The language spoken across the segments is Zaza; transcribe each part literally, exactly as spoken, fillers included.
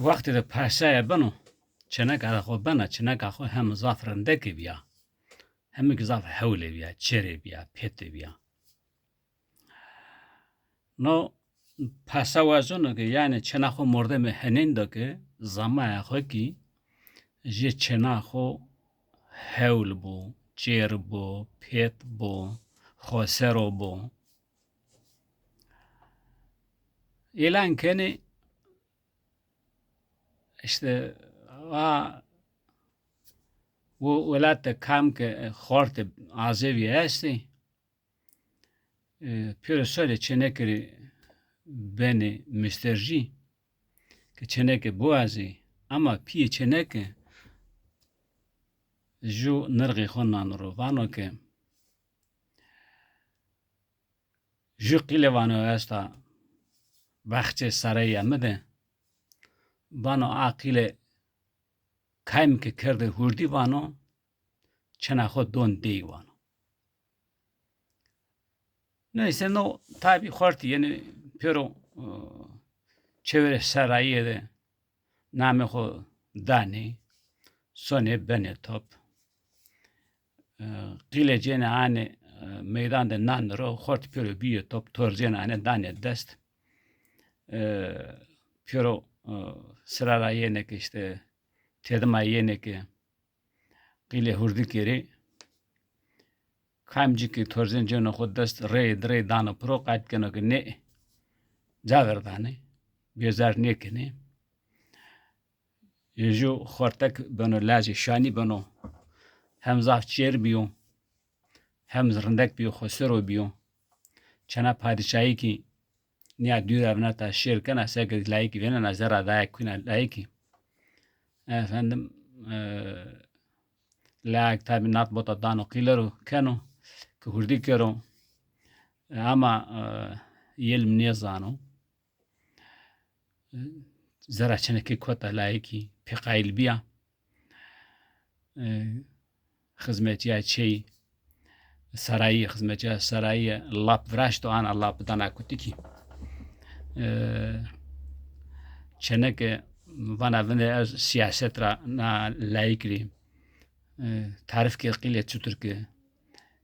Wextê de paşaye beno, çêneka de xo bena, çêneka xo hem zaf rindeke bîya, hem ki zaf hewle bîya, çêrê bîya, pête bîya. No paşa wazeno ke, yanî, çêna xo mordemê henên do ke, zamaya xo kî jê çêna xo hewl bo, çêr bo, pêt bo, xosero bo. Îlan kenê, îşte, a, o welat de kam ke, e, xortê azevî estê, e, pêro serê çêneke rê benê mistercî, ke çêneke biwazê, ama pîyê çêneke ju nirxê xo nano ro, vano ke, ju qîle vano esta baxçê sarayîya mi de. Vano a qîle kam ke kerde hurdî vano, çêna xo don dey vano. Neyse, no tabî xortî yenê pêro, e, çêverê sarayîye de namê xo danê, sonê benê top. E, qîle cênê anê, e, meydan de nanê ro, xortî pêro bîyê top, torcênê anê danê dest. E, pêro, e, sira ra yenê ke, îşte, têdima yenê ke qîlê hurdî kerê. Kamcî ke torcên cêno xo dest, rey, rey dano piro, qayt keno ke nê, ca ver danê, bêzar nêkenê. Ju xortek beno, lajê şanî beno. Hem zaf çêr bîyo, hem rindek bîyo, xosero bîyo. Çêna padîşayî kî nîya dûr ra vineta şêr kena, seke layikî vênena, zerra dayek kuna layikî. Efendim, e, layik tabî nat bota dano qîle ro, keno ke hurdî kero. E, ama, e, îlm nêzano. Zerra çênekî kota layikî, pê qayîl bîya. E, xizmetîya çêyî sarayî, xizmetîya sarayî lap viraşto, ana lap dana kutikî. E, çêneke vana vinde ez sîyaset ra na layik rê, e, tarîf kerd qîle çitur ke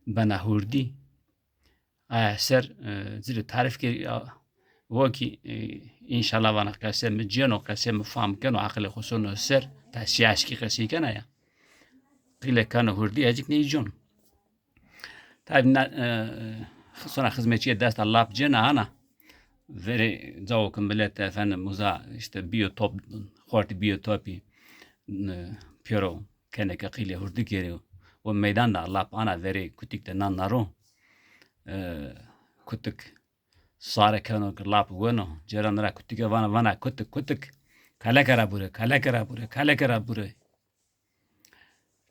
bena hurdî. Aya ser, e, ci rê tarîf kerî, a, o kî, e, înşallah vana qesê mi cêno, qesê mi fam keno, aqilê xo sono ser, ta sîyaskî qesey kena ya. Qîle keno hurdî, ecik ney cêno. Tabî na, e, sona xizmetçîye desta lap cêna ana. Verê cawo ke milet efendim uza îşte bîyo top, xortî bîyo topî, e, pêro kenê ke qîlê hurdî kerê. O meydan de lap ana verê kutik de nan na ro. E, kutik sare keno ke lap weno. Cêreno ra kutike vana, vana kutik, kutik. Kaleke ra bure, kaleke ra bure, kaleke ra bure.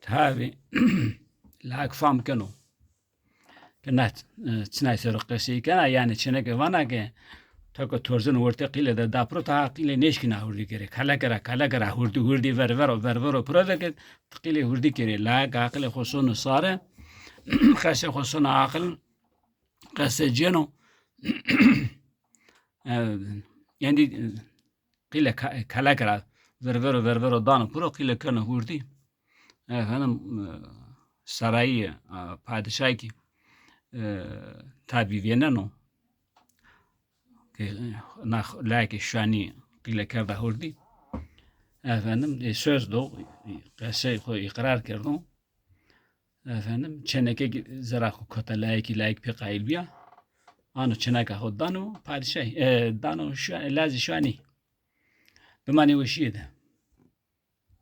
Tabî layik fam keno ke na, e, çinay ser o qesey kena, yanî çêneke vana ke to ke torcêno wertê qîle de da piro, ta qîle nêşkîna hurdî kerê. Kaleke ra, kaleke ra hurdî, hurdî ver ver o, ver ver o piro de ke ti qîlê hurdî kerê. Layik aqilê xo sono sare, qesê xo sono aqil, qese cêno. E, endî, e, qîle ka-, kaleke ra ver ver o, ver ver o dano piro, qîle keno hurdî. Efendim, e, sarayî, e, padîşayî kî, e, tabî vêneno ke, e, na layikê şanî qîle kerda hurdî. Efendim, e, söz do, qesey xo îqrar kerdo. Efendim, çêneke zerra xo kota layikî, layik pê qayîl bîya. Ano çêneka xo dano padîşay, e, dano şa-, lajê şanî. Bimanê weşîye de.